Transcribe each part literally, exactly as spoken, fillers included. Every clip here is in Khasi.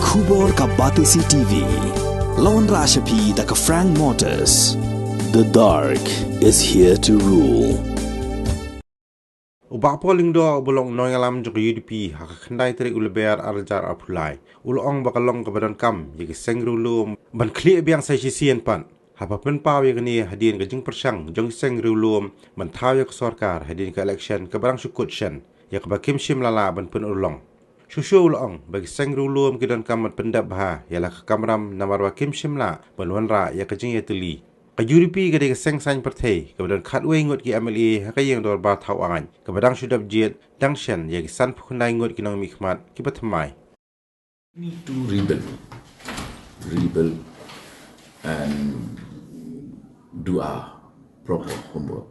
Khubor ka Batesi T V. Lawan Rashapi da ka Frank Motors. The dark is here to rule. U Bah Paul Lyngdoh, u ba long nongïalam jong ka U D P ha ka khyndai tarik u Lber ar hajar arphew lai, u la ong ba ka long kaba donkam ïa ki seng riewlum ban khlieh biang sa shisien pat haba pynpaw ïa kane hadien ka jingpyrshang jong ki seng riewlum ban thaw ïa ka sorkar hadien ka election kaba dang shu kut shen, ïa kaba kim shym la lah ban pynurlong. Shuh shuh u la ong ba ki seng riewlum ki donkam ban pyndep bha ïa la ka kamram namar ba kim shym lah ban wanrah ïa ka jingïatylli. Ka U D P ka dei ka seng saiñ pyrthei kaba don khatwei ngut ki M L A ha ka ïing dorbar thaw aiñ kaba dang shu dap jied dang shen ïa ki sanphew khyndai ngut ki nongmihkhmat kiba thymmai. We need to rebuild, rebuild and do our proper homework.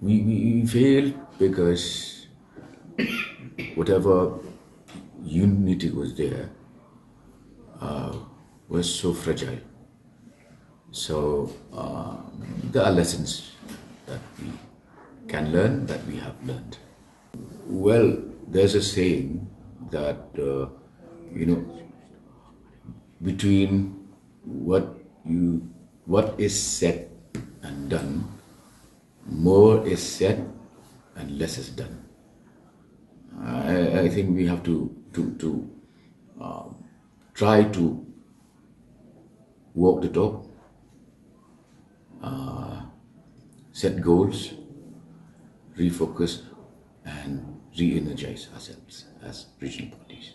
We, we, we failed because whatever unity was there uh, was so fragile. So uh, there are lessons that we can learn, that we have learned. Well, there's a saying that uh, you know between what you what is said and done, more is said and less is done. I, I think we have to to to um, try to walk the talk, uh, set goals, refocus, and re-energize ourselves as regional parties.